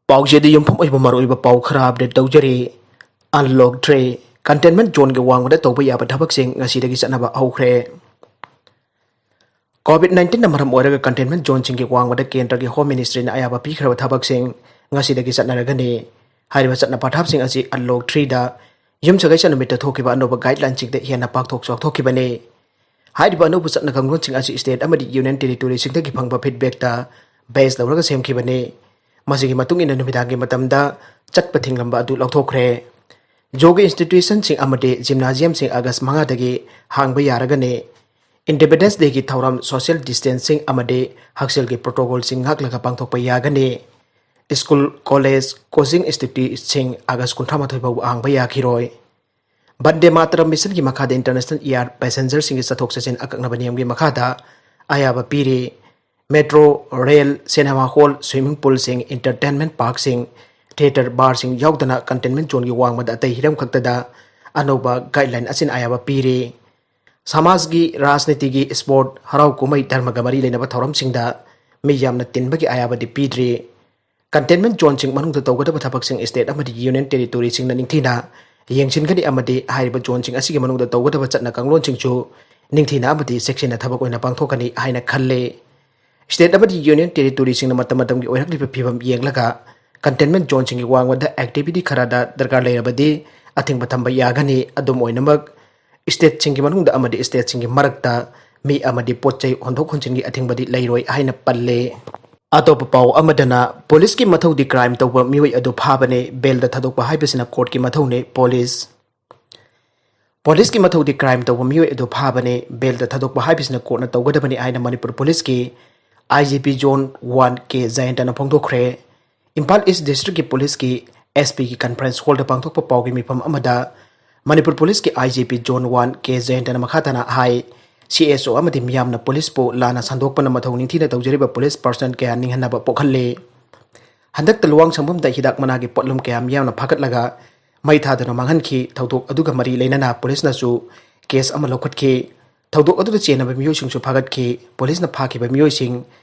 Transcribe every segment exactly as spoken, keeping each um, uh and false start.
ꯄꯥꯎꯁꯦ ꯑꯗꯨ ꯌꯨꯝꯐꯝ ꯑꯣꯏꯕ ꯃꯔꯨꯑꯣꯏꯕ ꯄꯥꯎ ꯈꯔ ꯑꯞꯗꯦꯠ ꯇꯧꯖꯔꯤ꯫ ꯑꯟꯂꯣꯛ ꯊ꯭ꯔꯤ, ꯀꯟꯇꯦꯟꯃꯦꯟ ꯖꯣꯟꯒꯤ ꯋꯥꯡꯃꯗ ꯇꯧꯕ ꯌꯥꯕ ꯊꯕꯛꯁꯤꯡ ꯉꯁꯤꯗꯒꯤ ꯆꯠꯅꯕ ꯍꯧꯈ꯭ꯔꯦ꯫ ꯀꯣꯚꯤꯗ ꯅꯥꯏꯟꯇꯤꯟꯅ ꯃꯔꯝ ꯑꯣꯏꯔꯒ ꯀꯟꯇꯦꯟꯃꯦꯟ ꯖꯣꯟꯁꯤꯡꯒꯤ ꯋꯥꯡꯃꯗ ꯀꯦꯟꯗ꯭ꯔꯒꯤ ꯍꯣꯝ ꯃꯤꯅꯤꯁꯇ꯭ꯔꯤꯅ ꯑꯌꯥꯕ ꯄꯤꯈ꯭ꯔꯕ ꯊꯕꯛꯁꯤꯡ ꯉꯁꯤꯗꯒꯤ ꯆꯠꯅꯔꯒꯅꯤ꯫ ꯍꯥꯏꯔꯤꯕ ꯆꯠꯅ ꯄꯊꯥꯞꯁꯤꯡ ꯑꯁꯤ ꯑꯟꯂꯣꯛ ꯊ꯭ꯔꯤꯗ ꯌꯨꯝꯁꯀꯩꯁ ꯅꯨꯃꯤꯠꯇ ꯊꯣꯛꯈꯤꯕ ꯑꯅꯧꯕ ꯒꯥꯏꯗꯂꯥꯏꯟꯁꯤꯡꯗ ꯍꯦꯟꯅ ꯄꯥꯛꯊꯣꯛ ꯆꯥꯎꯊꯣꯛꯈꯤꯕꯅꯤ꯫ ꯍꯥꯏꯔꯤꯕ ꯑꯅꯧꯕ ꯆꯠꯅ ꯀꯥꯡꯂꯣꯟꯁꯤꯡ ꯑꯁꯤ ꯁ꯭ꯇꯦꯠ ꯑꯃꯗꯤ ꯌꯨꯅꯤꯌꯟ ꯇꯦꯔꯤꯇꯣꯔꯤꯁꯤꯡꯗꯒꯤ ꯐꯪꯕ ꯐꯤꯗꯕꯦꯛꯇ ꯕꯦꯖ ꯇꯧꯔꯒ ꯁꯦꯝꯈꯤꯕꯅꯤ꯫ ꯃꯁꯤꯒꯤ ꯃꯇꯨꯡ ꯏꯟꯅ ꯅꯨꯃꯤꯗꯥꯡꯒꯤ ꯃꯇꯝꯗ ꯆꯠꯄ ꯊꯤꯡꯂꯝꯕ ꯑꯗꯨ ꯂꯧꯊꯣꯛꯈ꯭ꯔꯦ꯫ ꯌꯣꯒ ꯏꯟꯁꯇꯤꯇ꯭ꯌꯨꯁꯟꯁꯤꯡ ꯑꯃꯗꯤ ꯖꯤꯝꯅꯥꯖꯤꯌꯝꯁꯤꯡ ꯑꯥꯒꯁ ꯃꯉꯥꯗꯒꯤ ꯍꯥꯡꯕ ꯌꯥꯔꯒꯅꯤ꯫ ꯏꯟꯗꯤꯄꯦꯟꯗꯦꯟꯁ ꯗꯦꯒꯤ ꯊꯧꯔꯝ ꯁꯣꯁꯤꯌꯦꯜ ꯗꯤꯁꯇꯦꯟꯁꯤꯡ ꯑꯃꯗꯤ ꯍꯛꯁꯦꯜꯒꯤ ꯄ꯭ꯔꯣꯇꯣꯀꯣꯜꯁꯤꯡ ꯉꯥꯛꯂꯒ ꯄꯥꯡꯊꯣꯛꯄ ꯌꯥꯒꯅꯤ꯫ ꯁ꯭ꯀꯨꯜ, ꯀꯣꯂꯦꯖ, ꯀꯣꯆꯤꯡ ꯏꯟꯁꯇꯤꯇ꯭ꯌꯨꯠꯁꯤꯡ ꯑꯥꯒꯁ ꯀꯨꯟꯊ꯭ꯔꯥ ꯃꯥꯊꯣꯏ ꯐꯥꯎꯕ ꯍꯥꯡꯕ ꯌꯥꯈꯤꯔꯣꯏ꯫ ꯕꯟꯗꯦ ꯃꯥꯇꯔꯝ ꯃꯤꯁꯟꯒꯤ ꯃꯈꯥꯗ ꯏꯟꯇꯔꯅꯦꯁꯅꯦꯜ ꯏꯌꯥꯔ ꯄꯦꯁꯦꯟꯖꯔꯁꯤꯡꯒꯤ ꯆꯠꯊꯣꯛ ꯆꯠꯁꯤꯟ ꯑꯀꯛꯅꯕ ꯅꯤꯌꯝꯒꯤ ꯃꯈꯥꯗ ꯑꯌꯥꯕ ꯄꯤꯔꯤ꯫ Metro, rail, cinema hall, swimming ꯄꯨꯜꯁꯤꯡ, ꯏꯟꯇꯔꯇꯦꯟꯃꯦꯟ ꯄꯥꯔꯛꯁꯤꯡ, ꯊꯤꯌꯦꯇꯔ, ꯕꯥꯔꯁꯤꯡ ꯌꯥꯎꯗꯅ ꯀꯟꯇꯦꯟꯃꯦꯟ ꯖꯣꯟꯒꯤ ꯋꯥꯡꯃꯗ ꯑꯇꯩ ꯍꯤꯔꯝ ꯈꯛꯇꯗ ꯑꯅꯧꯕ ꯒꯥꯏꯗꯂꯥꯏꯟ ꯑꯁꯤꯅ ꯑꯌꯥꯕ ꯄꯤꯔꯤ꯫ ꯁꯃꯥꯖꯒꯤ, ꯔꯥꯖꯅꯤꯇꯤꯒꯤ, ꯁ꯭ꯄꯣꯔꯠ, ꯍꯔꯥꯎ ꯀꯨꯝꯍꯩ, ꯙꯔꯃꯒ ꯃꯔꯤ ꯂꯩꯅꯕ ꯊꯧꯔꯝꯁꯤꯡꯗ ꯃꯤ ꯌꯥꯝꯅ ꯇꯤꯟꯕꯒꯤ ꯑꯌꯥꯕꯗꯤ ꯄꯤꯗ꯭ꯔꯤ꯫ ꯀꯟꯇꯦꯟꯃꯦꯟ ꯖꯣꯟꯁꯤꯡ ꯃꯅꯨꯡꯗ ꯇꯧꯒꯗꯕ ꯊꯕꯛꯁꯤꯡ ꯁ꯭ꯇꯦꯠ ꯑꯃꯗꯤ ꯌꯨꯅꯤꯌꯟ ꯇꯦꯔꯤꯇꯣꯔꯤꯁꯤꯡꯅ ꯅꯤꯡꯊꯤꯅ ꯌꯦꯡꯁꯤꯟꯒꯅꯤ ꯑꯃꯗꯤ ꯍꯥꯏꯔꯤꯕ ꯖꯣꯟꯁꯤꯡ ꯑꯁꯤꯒꯤ ꯃꯅꯨꯡꯗ ꯇꯧꯒꯗꯕ ꯆꯠꯅ ꯀꯥꯡꯂꯣꯟꯁꯤꯡꯁꯨ ꯅꯤꯡꯊꯤꯅ ꯑꯃꯗꯤ ꯆꯦꯛꯁꯤꯟꯅ ꯊꯕꯛ ꯑꯣꯏꯅ ꯄꯥꯡꯊꯣꯛꯀꯅꯤ ꯍꯥꯏꯅ ꯈꯜꯂꯤ꯫ ꯁ꯭ꯇꯦꯠ ꯑꯃꯗꯤ ꯌꯨꯅꯤꯌꯟ ꯇꯦꯔꯤꯇꯣꯔꯤꯁꯤꯡꯅ ꯃꯇꯝ ꯃꯇꯝꯒꯤ ꯑꯣꯏꯔꯛꯂꯤꯕ ꯐꯤꯕꯝ ꯌꯦꯡꯂꯒ ꯀꯟꯇꯦꯟꯃꯦꯟ ꯖꯣꯟꯁꯤꯡꯒꯤ ꯋꯥꯡꯃꯗ ꯑꯦꯛꯇꯤꯚꯤꯇꯤ ꯈꯔꯗ ꯗꯔꯀꯥꯔ ꯂꯩꯔꯕꯗꯤ ꯑꯊꯤꯡꯕ ꯊꯝꯕ ꯌꯥꯒꯅꯤ꯫ ꯑꯗꯨꯝ ꯑꯣꯏꯅꯃꯛ, ꯁ꯭ꯇꯦꯠꯁꯤꯡꯒꯤ ꯃꯅꯨꯡꯗ ꯑꯃꯗꯤ ꯁ꯭ꯇꯦꯠꯁꯤꯡꯒꯤ ꯃꯔꯛꯇ ꯃꯤ ꯑꯃꯗꯤ ꯄꯣꯠ ꯆꯩ ꯍꯣꯟꯗꯣꯛ ꯍꯣꯟꯖꯤꯟꯒꯤ ꯑꯊꯤꯡꯕꯗꯤ ꯂꯩꯔꯣꯏ ꯍꯥꯏꯅ ꯄꯜꯂꯦ꯫ ꯑꯇꯣꯞꯄ ꯄꯥꯎ ꯑꯃꯗꯅ, ꯄꯨꯂꯤꯁꯀꯤ ꯃꯊꯧꯗꯤ ꯀ꯭ꯔꯥꯏꯝ ꯇꯧꯕ ꯃꯤꯑꯣꯏ ꯑꯗꯨ ꯐꯥꯕꯅꯤ, ꯕꯦꯜꯗ ꯊꯥꯗꯣꯛꯄ ꯍꯥꯏꯕꯁꯤꯅ ꯀꯣꯔꯠꯀꯤ ꯃꯊꯧꯅꯤ, ꯄꯨꯂꯤꯁ꯫ ꯄꯨꯂꯤꯁꯀꯤ ꯃꯊꯧꯗꯤ ꯀ꯭ꯔꯥꯏꯝ ꯇꯧꯕ ꯃꯤꯑꯣꯏ ꯑꯗꯨ ꯐꯥꯕꯅꯤ, ꯕꯦꯜꯗ ꯊꯥꯗꯣꯛꯄ ꯍꯥꯏꯕꯁꯤꯅ ꯀꯣꯔꯠꯅ ꯇꯧꯒꯗꯕꯅꯤ ꯍꯥꯏꯅ ꯃꯅꯤꯄꯨꯔ ꯄꯨꯂꯤꯁꯀꯤ ꯑꯥꯏ ꯖꯤ ꯄꯤ ꯖꯣꯟ ꯋꯥꯟ ꯀꯦ ꯖꯌꯟꯇꯅ ꯐꯣꯡꯗꯣꯛꯈ꯭ꯔꯦ꯫ ꯏꯝꯐꯥꯜ ꯏꯁ ꯗꯤꯁꯇ꯭ꯔꯤꯛꯀꯤ ꯄꯨꯂꯤꯁꯀꯤ ꯑꯦꯁ ꯄꯤꯒꯤ ꯀꯟꯐꯔꯦꯟꯁ ꯍꯣꯜꯗ ꯄꯥꯡꯊꯣꯛꯄ ꯄꯥꯎꯒꯤ ꯃꯤꯐꯝ ꯑꯃꯗ ꯃꯅꯤꯄꯨꯔ ꯄꯨꯂꯤꯁꯀꯤ ꯑꯥꯏ ꯖꯤ ꯄꯤ ꯖꯣꯟ ꯋꯥꯟ ꯀꯦ ꯖꯌꯟꯇꯅ ꯃꯈꯥ ꯇꯥꯅ ꯍꯥꯏ, ꯁꯤ ꯑꯦꯁ ꯑꯣ ꯑꯃꯗꯤ ꯃꯤꯌꯥꯝꯅ ꯄꯨꯂꯤꯁꯄꯨ ꯂꯥꯟꯅ ꯁꯟꯗꯣꯛꯄꯅ ꯃꯊꯧ ꯅꯤꯡꯊꯤꯅ ꯇꯧꯖꯔꯤꯕ ꯄꯨꯂꯤꯁ ꯄꯔꯁꯅꯦꯜ ꯀꯌꯥ ꯅꯤꯡꯍꯟꯅꯕ ꯄꯣꯛꯍꯜꯂꯤ꯫ ꯍꯟꯗꯛꯇ ꯂꯨꯋꯥꯡꯁꯪꯕꯝꯗ ꯍꯤꯗꯥꯛ ꯃꯅꯥꯒꯤ ꯄꯣꯠꯂꯝ ꯀꯌꯥ ꯃꯤꯌꯥꯝꯅ ꯐꯥꯒꯠꯂꯒ ꯃꯩ ꯊꯥꯗꯨꯅ ꯃꯥꯡꯍꯟꯈꯤ꯫ ꯊꯧꯗꯣꯛ ꯑꯗꯨꯒ ꯃꯔꯤ ꯂꯩꯅꯅ ꯄꯨꯂꯤꯁꯅꯁꯨ ꯀꯦꯁ ꯑꯃ ꯂꯧꯈꯠꯈꯤ꯫ ꯊꯧꯗꯣꯛ ꯑꯗꯨꯗ ꯆꯦꯟꯅꯕ ꯃꯤꯑꯣꯏꯁꯤꯡꯁꯨ ꯐꯥꯒꯠꯈꯤ꯫ ꯄꯨꯂꯤꯁꯅ ꯐꯥꯈꯤꯕ ꯃꯤꯑꯣꯏꯁꯤꯡ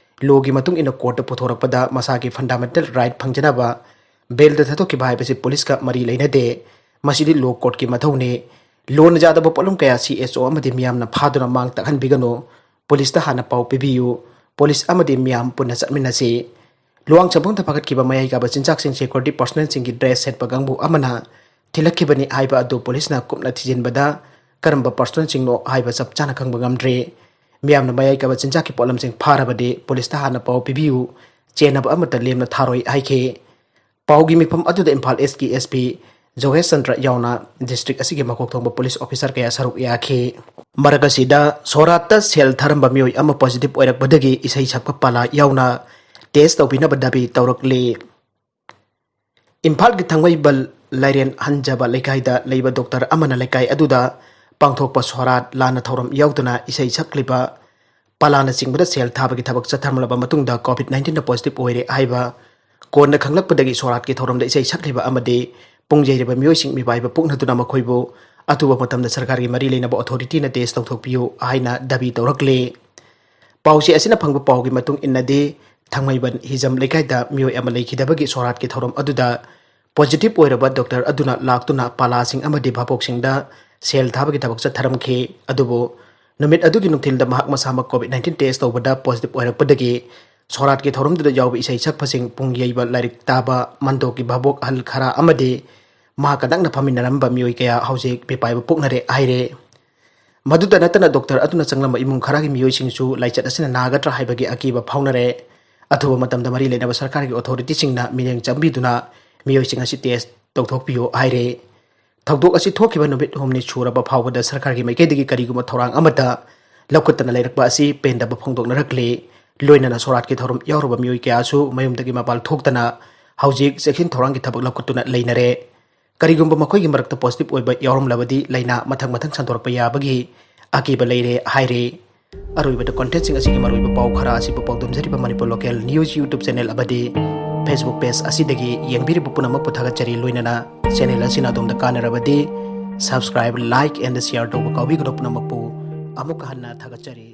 ꯂꯣꯒꯤ ꯃꯇꯨꯡ ꯏꯟꯅ ꯀꯣꯔꯠꯇ ꯄꯨꯊꯣꯔꯛꯄꯗ ꯃꯁꯥꯒꯤ ꯐꯟꯗꯥꯃꯦꯟꯇꯦꯜ ꯔꯥꯏꯠ ꯐꯪꯖꯅꯕ ꯕꯦꯜꯗ ꯊꯥꯗꯣꯛꯈꯤꯕ ꯍꯥꯏꯕꯁꯤ ꯄꯨꯂꯤꯁꯀ ꯃꯔꯤ ꯂꯩꯅꯗꯦ꯫ ꯃꯁꯤꯗꯤ ꯂꯣ ꯀꯣꯔꯠꯀꯤ ꯃꯊꯧꯅꯤ꯫ ꯂꯣꯅ ꯌꯥꯗꯕ ꯄꯣꯠꯂꯨꯝ ꯀꯌꯥ ꯁꯤ ꯑꯦꯁ ꯑꯣ ꯑꯃꯗꯤ ꯃꯤꯌꯥꯝꯅ ꯐꯥꯗꯨꯅ ꯃꯥꯡ ꯇꯥꯛꯍꯟꯕꯤꯒꯅꯨ꯫ ꯄꯨꯂꯤꯁꯇ ꯍꯥꯟꯅ ꯄꯥꯎ ꯄꯤꯕꯤꯌꯨ꯫ ꯄꯨꯂꯤꯁ ꯑꯃꯗꯤ ꯃꯤꯌꯥꯝ ꯄꯨꯟꯅ ꯆꯠꯃꯤꯟꯅꯁꯤ꯫ ꯂꯨꯋꯥꯡꯁꯪꯐꯝꯗ ꯐꯒꯠꯈꯤꯕ ꯃꯌꯥꯏ ꯀꯥꯕ ꯆꯤꯟꯖꯥꯛꯁꯤꯡ ꯁꯦꯀ꯭ꯌꯨꯔꯤꯇꯤ ꯄꯔꯁꯣꯅꯦꯜꯁꯤꯡꯒꯤ ꯗ꯭ꯔꯦꯁ ꯁꯦꯠꯄ ꯀꯥꯡꯕꯨ ꯑꯃꯅ ꯊꯤꯜꯂꯛꯈꯤꯕꯅꯤ ꯍꯥꯏꯕ ꯑꯗꯨ ꯄꯨꯂꯤꯁꯅ ꯀꯨꯞꯅ ꯊꯤꯖꯤꯟꯕꯗ ꯀꯔꯝꯕ ꯄꯔꯁꯣꯅꯦꯜꯁꯤꯡꯅꯣ ꯍꯥꯏꯕ ꯆꯞ ꯆꯥꯅ ꯈꯪꯕ ꯉꯝꯗ꯭ꯔꯤ꯫ ꯃꯤꯌꯥꯝꯅ ꯃꯌꯥꯏ ꯀꯥꯕ ꯆꯤꯟꯖꯥꯛꯀꯤ ꯄꯣꯠꯂꯝꯁꯤꯡ ꯐꯥꯔꯕꯗꯤ ꯄꯨꯂꯤꯁꯇ ꯍꯥꯟꯅ ꯄꯥꯎ ꯄꯤꯕꯤꯌꯨ, ꯆꯦꯟꯅꯕ ꯑꯃꯠꯇ ꯂꯦꯝꯅ ꯊꯥꯔꯣꯏ ꯍꯥꯏꯈꯤ꯫ ꯄꯥꯎꯒꯤ ꯃꯤꯐꯝ ꯑꯗꯨꯗ ꯏꯝꯐꯥꯜ ꯏꯁꯀꯤ ꯑꯦꯁ ꯄꯤ ꯖꯣꯒꯦꯁ ꯆꯟꯗ꯭ꯔ ꯌꯥꯎꯅ ꯗꯤꯁꯇ꯭ꯔꯤꯛ ꯑꯁꯤꯒꯤ ꯃꯀꯣꯛ ꯊꯣꯡꯕ ꯄꯨꯂꯤꯁ ꯑꯣꯐꯤꯁꯥꯔ ꯀꯌꯥ ꯁꯔꯨꯛ ꯌꯥꯈꯤ꯫ ꯃꯔꯛ ꯑꯁꯤꯗ ꯁꯣꯔꯥꯠꯇ ꯁꯦꯜ ꯊꯥꯔꯝꯕ ꯃꯤꯑꯣꯏ ꯑꯃ ꯄꯣꯖꯤꯇꯤꯚ ꯑꯣꯏꯔꯛꯄꯗꯒꯤ ꯏꯁꯩ ꯁꯛꯄ ꯄꯂꯥ ꯌꯥꯎꯅ ꯇꯦꯁ ꯇꯧꯕꯤꯅꯕ ꯗꯥꯕꯤ ꯇꯧꯔꯛꯂꯤ꯫ ꯏꯝꯐꯥꯜꯒꯤ ꯊꯥꯡꯃꯩꯕꯟ ꯂꯥꯏꯔꯦꯟ ꯍꯟꯖꯕ ꯂꯩꯀꯥꯏꯗ ꯂꯩꯕ ꯗꯣꯛꯇꯔ ꯑꯃꯅ ꯂꯩꯀꯥꯏ ꯑꯗꯨꯗ ꯄꯥꯡꯊꯣꯛꯄ ꯁꯣꯔꯥꯠ ꯂꯥꯟꯅ ꯊꯧꯔꯝ ꯌꯥꯎꯗꯨꯅ ꯏꯁꯩ ꯁꯛꯂꯤꯕ ꯄꯂꯥꯅꯆꯤꯡꯕꯗ ꯁꯦꯜ ꯊꯥꯕꯒꯤ ꯊꯕꯛ ꯆꯠꯊꯔꯝꯂꯕ ꯃꯇꯨꯡꯗ ꯀꯣꯚꯤꯗ ꯅꯥꯏꯟꯇꯤꯟꯗ ꯄꯣꯖꯤꯇꯤꯚ ꯑꯣꯏꯔꯦ ꯍꯥꯏꯕ ꯀꯣꯟꯅ ꯈꯪꯂꯛꯄꯗꯒꯤ ꯁꯣꯔꯥꯠꯀꯤ ꯊꯧꯔꯝꯗ ꯏꯁꯩ ꯁꯛꯂꯤꯕ ꯑꯃꯗꯤ ꯄꯨꯡ ꯌꯩꯔꯤꯕ ꯃꯤꯑꯣꯏꯁꯤꯡ ꯃꯤꯄꯥꯏꯕ ꯄꯣꯛꯅꯗꯨꯅ ꯃꯈꯣꯏꯕꯨ ꯑꯊꯨꯕ ꯃꯇꯝꯗ ꯁꯔꯀꯥꯔꯒꯤ ꯃꯔꯤ ꯂꯩꯅꯕ ꯑꯣꯊꯣꯔꯤꯇꯤꯅ ꯇꯦꯁ ꯇꯧꯊꯣꯛꯄꯤꯌꯨ ꯍꯥꯏꯅ ꯗꯥꯕꯤ ꯇꯧꯔꯛꯂꯤ꯫ ꯄꯥꯎꯆꯦ ꯑꯁꯤꯅ ꯐꯪꯕ ꯄꯥꯎꯒꯤ ꯃꯇꯨꯡ ꯏꯟꯅꯗꯤ, ꯊꯥꯡꯃꯩꯕꯟ ꯍꯤꯖꯝ ꯂꯩꯀꯥꯏꯗ ꯃꯤꯑꯣꯏ ꯑꯃ ꯂꯩꯈꯤꯗꯕꯒꯤ ꯁꯣꯔꯥꯠꯀꯤ ꯊꯧꯔꯝ ꯑꯗꯨꯗ ꯄꯣꯖꯤꯇꯤꯚ ꯑꯣꯏꯔꯕ ꯗꯣꯛꯇꯔ ꯑꯗꯨꯅ ꯂꯥꯛꯇꯨꯅ ꯄꯥꯂꯥꯁꯤꯡ ꯑꯃꯗꯤ ꯚꯥꯕꯣꯛꯁꯤꯡꯗ ꯁꯦꯜ ꯊꯥꯕꯒꯤ ꯊꯕꯛ ꯆꯠꯊꯔꯝꯈꯤ꯫ ꯑꯗꯨꯕꯨ ꯅꯨꯃꯤꯠ ꯑꯗꯨꯒꯤ ꯅꯨꯡꯊꯤꯜꯗ ꯃꯍꯥꯛ ꯃꯁꯥꯃꯛ ꯀꯣꯚꯤꯗ ꯅꯥꯏꯟꯇꯤꯟ ꯇꯦꯁ ꯇꯧꯕꯗ ꯄꯣꯖꯤꯇꯤꯚ ꯑꯣꯏꯔꯛꯄꯗꯒꯤ ꯁꯣꯔꯥꯠꯀꯤ ꯊꯧꯔꯝꯗꯨꯗ ꯌꯥꯎꯕ ꯏꯁꯩ ꯁꯛꯄꯁꯤꯡ, ꯄꯨꯡ ꯌꯩꯕ, ꯂꯥꯏꯔꯤꯛ ꯇꯥꯕ, ꯃꯟꯗꯣꯞꯀꯤ ꯚꯥꯕꯣꯛ ꯑꯍꯜ ꯈꯔ ꯑꯃꯗꯤ ꯃꯍꯥꯛꯀ ꯅꯛꯅ ꯐꯝꯃꯤꯟꯅꯔꯝꯕ ꯃꯤꯑꯣꯏ ꯀꯌꯥ ꯍꯧꯖꯤꯛ ꯃꯤꯄꯥꯏꯕ ꯄꯣꯛꯅꯔꯦ ꯍꯥꯏꯔꯦ꯫ ꯃꯗꯨꯇ ꯅꯠꯇꯅ ꯗꯣꯛꯇꯔ ꯑꯗꯨꯅ ꯆꯪꯂꯝꯕ ꯏꯃꯨꯡ ꯈꯔꯒꯤ ꯃꯤꯑꯣꯏꯁꯤꯡꯁꯨ ꯂꯥꯏꯆꯠ ꯑꯁꯤꯅ ꯅꯥꯒꯗ꯭ꯔꯥ ꯍꯥꯏꯕꯒꯤ ꯑꯀꯤꯕ ꯐꯥꯎꯅꯔꯦ꯫ ꯑꯊꯨꯕ ꯃꯇꯝꯗ ꯃꯔꯤ ꯂꯩꯅꯕ ꯁꯔꯀꯥꯔꯒꯤ ꯑꯣꯊꯣꯔꯤꯇꯤꯁꯤꯡꯅ ꯃꯤꯠꯌꯦꯡ ꯆꯪꯕꯤꯗꯨꯅ ꯃꯤꯑꯣꯏꯁꯤꯡ ꯑꯁꯤ ꯇꯦꯁ ꯇꯧꯊꯣꯛꯄꯤꯌꯨ ꯍꯥꯏꯔꯦ꯫ ꯊꯧꯗꯣꯛ ꯑꯁꯤ ꯊꯣꯛꯈꯤꯕ ꯅꯨꯃꯤꯠ ꯍꯨꯝꯅꯤ ꯁꯨꯔꯕ ꯐꯥꯎꯕꯗ ꯁꯔꯀꯥꯔꯒꯤ ꯃꯥꯏꯀꯩꯗꯒꯤ ꯀꯔꯤꯒꯨꯝꯕ ꯊꯧꯔꯥꯡ ꯑꯃꯠꯇ ꯂꯧꯈꯠꯇꯅ ꯂꯩꯔꯛꯄ ꯑꯁꯤ ꯄꯦꯟꯗꯕ ꯐꯣꯡꯗꯣꯛꯅꯔꯛꯂꯤ꯫ ꯂꯣꯏꯅꯅ ꯁꯣꯔꯥꯠꯀꯤ ꯊꯧꯔꯝ ꯌꯥꯎꯔꯨꯕ ꯃꯤꯑꯣꯏ ꯀꯌꯥꯁꯨ ꯃꯌꯨꯝꯗꯒꯤ ꯃꯄꯥꯟ ꯊꯣꯛꯇꯅ ꯍꯧꯖꯤꯛ ꯆꯦꯛꯁꯤꯟ ꯊꯧꯔꯥꯡꯒꯤ ꯊꯕꯛ ꯂꯧꯈꯠꯇꯨꯅ ꯂꯩꯅꯔꯦ꯫ ꯀꯔꯤꯒꯨꯝꯕ ꯃꯈꯣꯏꯒꯤ ꯃꯔꯛꯇ ꯄꯣꯖꯤꯇꯤꯚ ꯑꯣꯏꯕ ꯌꯥꯎꯔꯝꯂꯕꯗꯤ ꯂꯥꯏꯅꯥ ꯃꯊꯪ ꯃꯊꯪ ꯁꯟꯗꯣꯔꯛꯄ ꯌꯥꯕꯒꯤ ꯑꯀꯤꯕ ꯂꯩꯔꯦ ꯍꯥꯏꯔꯤ꯫ ꯑꯔꯣꯏꯕꯗ ꯀꯣꯟꯇꯦꯟꯁꯤꯡ ꯑꯁꯤꯒꯤ ꯃꯔꯨꯑꯣꯏꯕ ꯄꯥꯎ ꯈꯔ ꯑꯁꯤꯕꯨ ꯄꯥꯎꯗꯝꯖꯔꯤꯕ Manipur local news YouTube channel ꯑꯃꯗꯤ ꯐꯦꯁꯕꯨꯛ ꯄꯦꯖ ꯑꯁꯤꯗꯒꯤ ꯌꯦꯡꯕꯤꯔꯤꯕ ꯄꯨꯝꯅꯃꯛꯄꯨ ꯊꯥꯒꯠꯆꯔꯤ꯫ ꯂꯣꯏꯅꯅ ꯆꯦꯅꯦꯜ ꯑꯁꯤꯅ ꯑꯗꯣꯝꯗ ꯀꯥꯟꯅꯔꯕꯗꯤ subscribe, like and share ꯇꯧꯕ ꯀꯥꯎꯕꯤꯒꯅꯨ꯫ ꯄꯨꯝꯅꯃꯛꯄꯨ ꯑꯃꯨꯛꯀ ꯍꯟꯅ ꯊꯥꯒꯠꯆꯔꯤ꯫